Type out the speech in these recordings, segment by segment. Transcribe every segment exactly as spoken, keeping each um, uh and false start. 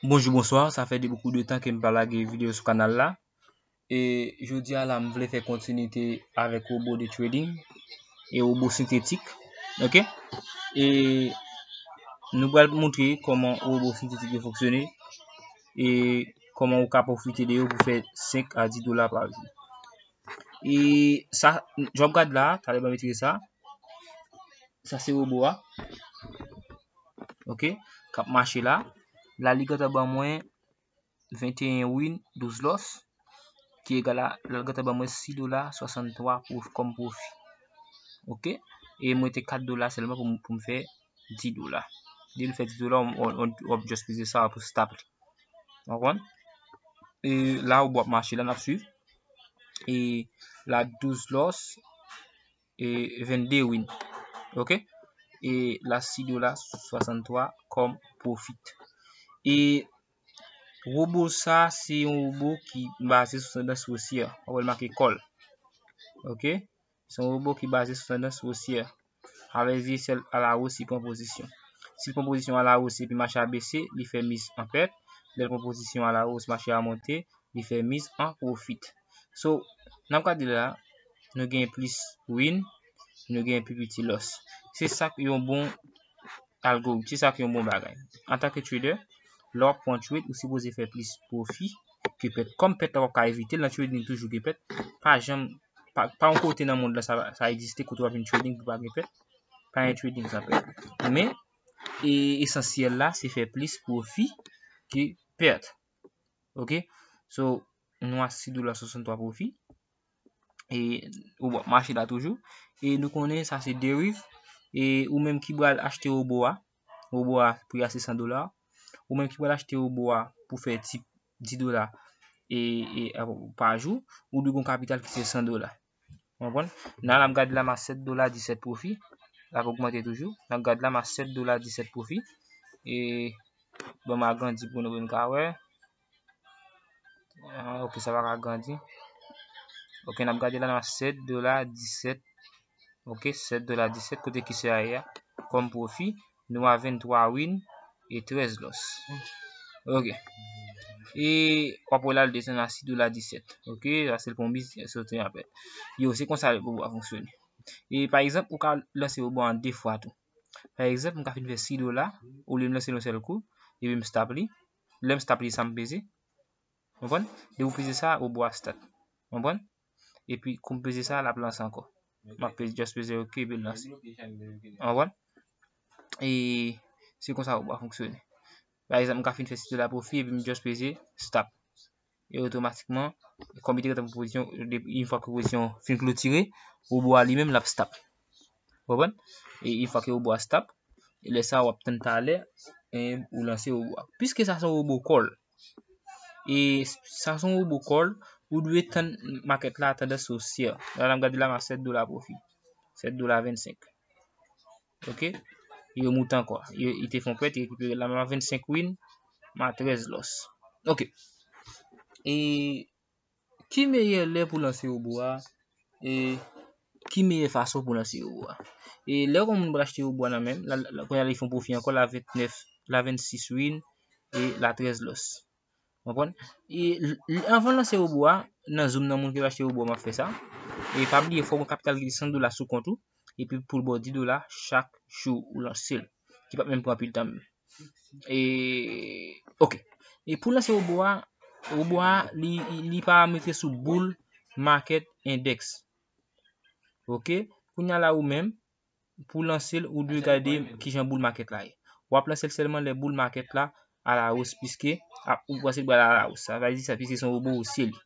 Bonjou, bonswa. Sa fè de bokou de tan ke m pa lage videyo sou kanal la. E jodi a la, m vle fè kontinite avèk wobo de trading e wobo sentetik. Ok? E nou pral montre kòman wobo sentetik yo fonksyone e kòman ou ka pwofite de yo pou fè senk a dis dola pa jou. E sa, jan w ap gad la, talè ban m retire sa. Sa se wobo a. Ok? K ap mache la. La, li gentan ban mwen venteyen win, douz lòs, ki egal a, la, l gentan ban mwen sis dola swasanntwa pwof-, kòm pwofi. Ok? E mwen te kat dola sèlman pou m, pou m fè dis dola. Depi l fè dis dola, w, w, w, w ap just peze sa pou stop li. W konprann? E la, wobo ap mache la, n ap swiv. E la, douz lòs, e vennde win. Ok? E la, sis dola swasanntwa kòm pwofit. E wobo sa, se yon wobo ki baze sou tandans osyè. W ap wè l make kòl. Ok? Se yon wobo ki baze sou tandans osyè. Sa vle di, sèl alawos li pran pozisyon. Si l pran pozisyon alawos epi mache a bese, li fè miz an pèt. Lè l pran pozisyon alawos, mache a monte, li fè miz an pwofit. So, n ap gade la, nou gen plis win, nou gen pi piti lòs. Se sa k yon bon algorit, se sa k yon bon bagay. Antanke trader, lè w ap pran trade, ou sipoze fè plis pwofi ke pèt. Kòm pèt la w ap ka evite l, nan trading toujou gen pèt. Pa janm, pa, pa yon kote nan mond lan sa, sa egziste kote w ap vin trading pou pa gen pèt. Pa gen trading san pèt. Men, e, esansyèl la, se fè plis pwofi ke pèt. Ok? So, nou a sis dola swasanntwa pwofi. E, ou ap mache la toujou. E nou konnen sa se deriv. E ou menm ki pral achte wobo a, wobo a pri a se san dola. Ou menm ki pral achte wobo a pou fè ti dis dola e, e, pa jou, ou dwe gon kapital ki se san dola. Ou konprann? Nan la, m gade la, m a sèt dola disèt pwofi. L ap ogmante toujou. N ap gade la, m a sèt dola disèt pwofi. E, ban m agrandi pou nou, pou nou ka wè. Ah, ok, sa pa ka grandi. Ok, n ap gade la nan sèt dola disèt. Ok, sèt dola disèt, kote ki se a ye a. Kòm pwofi, nou a venntwa win e trèz lòs. Ok. E w ap wè la, l desann a sis dola disèt. Ok, sa se l pran miz, sote an pèt. Yo, se konsa wobo a fonksyone. E pa egzanp, ou ka lanse wobo an de fwa tou. Pa egzanp, m ka fin fè sis dola, olye m lanse l yon sèl kou, epi m stop li. Lè m stop li, sa m peze. Konprann? Depi w peze sa, wobo a start. Konprann? Epi, kou m peze sa, l ap lanse ankò. M ap peze, just peze ok, epi l lanse. Konprann? E se konsa wobo a fonksyone. Pa egzanp, m ka fin fè sis dola pwofi, epi m just peze stop. E otomatikman, kòm li te gentan pran pozisyon, de, yon fwa ke pozisyon fin klotire, wobo a li menm, l ap stop. Konprann? E yon fwa ke wobo a stop, e lè sa a w ap tann talè, e ou lanse wobo a. Piske sa se yon wobo kòl, e sa se yon wobo kòl, ou dwe tann makèt la tandans osyè. La, n ap gade la, m a sèt dola pwofi. Sèt dola vennsenk. Ok? Yo moute ankò. Yo, li te fè yon pèt, li rekipere la, m a vennsenk win, m a trèz lòs. Ok. E ki meyè lè pou lanse wobo a? E ki meyè fason pou lanse wobo a? E lè yon moun pral achte wobo a nan men m, la, la, kounye a li fè yon pwofi ankò, la vennèf, la vennsis win, e la trèz lòs. Konprann? E l, l, anvan lanse wobo a, nan zoom nan moun ki achte wobo a, m ap fè sa. E pa bliye, fò w gen kapital ki san dola sou kont ou, epi pou l ba w dis dola chak jou ou lanse l, ki p ap menm pran anpil tan menm. E, ok. E pou lanse wobo a, wobo a, li, li parametre sou bull market index. Ok? Kounye a la ou menm, pou lanse l, ou dwe gade kijan bull market la ye. W ap lanse l sèlman lè bull market la alawos, piske, a, ou panse l pral alawos. Sa vle di sa, piske se yon wobo osye li.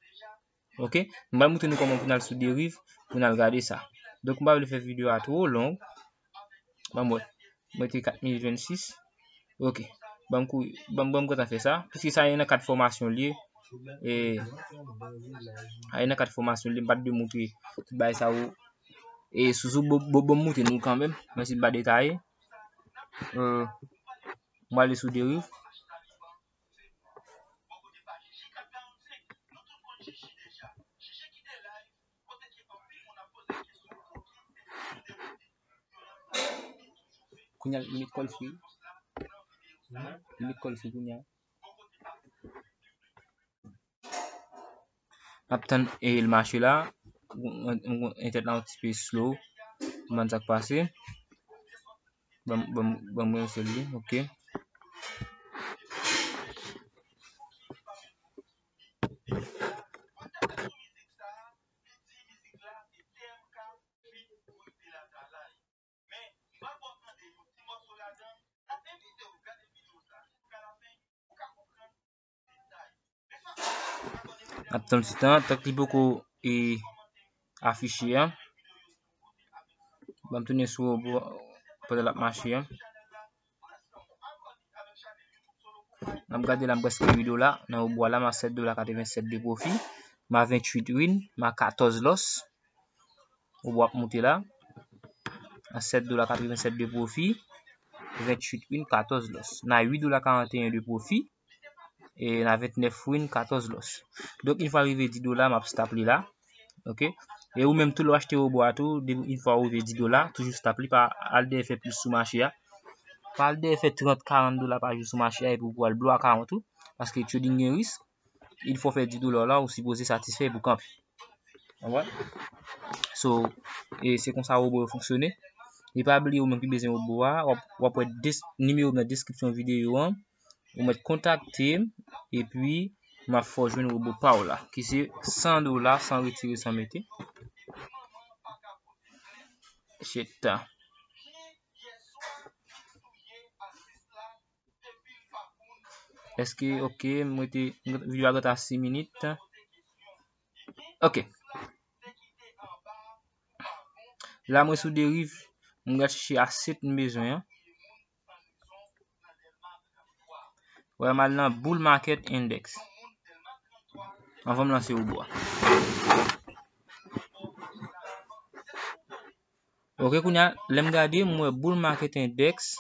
Ok? M pral montre nou kòman pou n al sou deriv, pou n al gade sa. Donk, m pa vle fè videyo a twò long. Ban m wè. Mwen te kat mil vennsis. Ok. Ban m kouri, ban m, ban m gentan fè sa. Piske sa yon nan kad fòmasyon li ye. E, sa yon nan kad fòmasyon li ye. M pa t dwe montre tout bagay sa yo. E sou, sou, bon, bon, bon, m montre nou kanmenm. Menm si m pa detaye. Euh, m ale sou deriv. Kounye a, li met kòl sou. Li met kòl sou kounye a. N ap tann e l mache la. Entènèt la yon ti pe slow. Ban m sa k pase. Ban m, ban m, ban m ranse li, ok. N ap tann ti tan, tank li poko e afiche an. Ban m tounen sou robot pandan l ap mache an. N ap gade la, m prèske uit dola nan robot la, m a sèt dola katrevennsèt de pwofi, m a venntuit win, m a katòz lòs. Robot ap monte la. A sèt dola katrevennsèt de pwofi, venntuit win, katòz lòs. N a uit dola karanteyen de pwofi, e n a vennèf win, katòz lòs. Donk, yon fwa rive dis dola, m ap stop li la. Ok? E ou menm tou, lè w achte robot a tou, depi yon fwa ou rive dis dola, toujou stop li, pa al dèyè fè plis sou mache a. Pa al dèyè fè trant, karant dola pa jou sou mache a, epi ou pral blow account ou, paske trading gen risk. Yon fwa w fè dis dola la, ou sipoze satisfè epi w kanpe. Ou konprann? So, e se konsa robot yo fonksyone. E pa bliye, ou menm ki bezwen robot a, w ap, w ap wè des-, nimewo m nan deskripsyon videyo an. Ou mèt kontakte m, epi m ap fè w jwenn robot pa w la, ki se san dola, san retire, san mete. Chita. Èske, ok, m rete, videyo a gentan sis minit. Ok. La, mwen sou deriv, mwen al chèche asset m bezwen an. Wè, m al nan Bull Market Index. Anvan m lanse robot a. Ok, kounye a, lè m gade, m wè Bull Market Index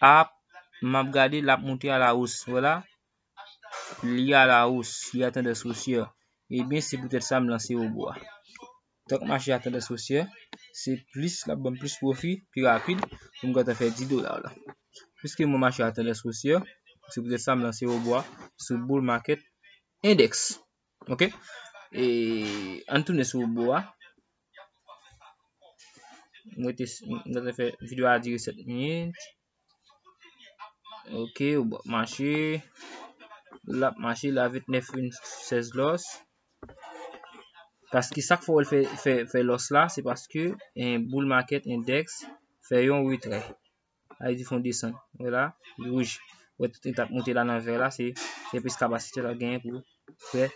ap, m ap gade, l ap monte a la ous. Wè la, li a la ous, li a tandans osyè. Ebyen, se poutèt sa m lanse robot a. Tank mache a tandans osyè, se plis l ap ban m plis pwofi, pi rapid, pou m gentan fè dis dola la. Piske mwen mache a tandans osyè, se poutèt sa m lanse robot a sou Bull Market Index. Ok? E ann tounen sou robot a. M rete, m rete fè videyo a dire sèt minit. Ok, robot ap mache. L ap mache, l a vennèf win, sèz lòs. Paske sa k fè w fè, fè, fè lòs la, se paske, eh, Bull Market Index fè yon retrè. Sa vle di fè yon desann. Wè la, li wouj. Wè tout etap monte la nan vè la, se, se plis kapasite l ap genyen pou fè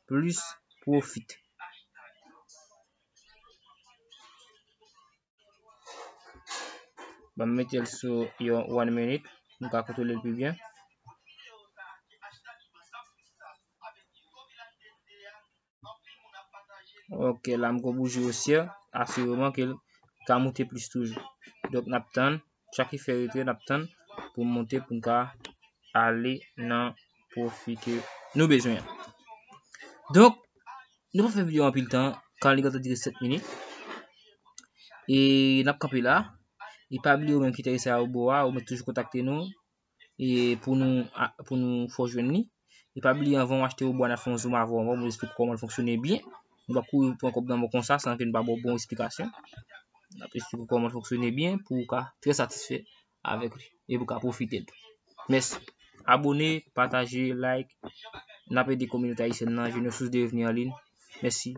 plis pwofit. Ban m mete l sou yon one minute, m ka kontwole l pi byen. Ok, la m gon bouji osyè, asireman ke l ka monte plis toujou. Donk, n ap tann, chak ki fè retrè, n ap tann pou l monte, pou n ka ale nan pwofi ke nou bezwen an. Donk, nou pa fè videyo anpil tan, kan li gentan dire sèt minit. E n ap kanpe la. E pa bliye ou menm ki te rete a bò a, ou mèt toujou kontakte nou. E pou nou, a, pou nou fè w jwenn li. E pa bliye, anvan w achte robot a, n ap fè yon zoom avè w, anvan nou esplike w kòman l fonksyone byen. Nou p ap kouri pran kòb nan men w konsa san ke nou pa ba w bon esplikasyon. N ap esplike w kòman l fonksyone byen pou w ka trè satisfè avèk li e pou w ka pwofite l tou. Mèsi. Abone, pataje, like. N ap ede kominote ayisyèn nan jwenn yon sous de revni an liy. Mèsi.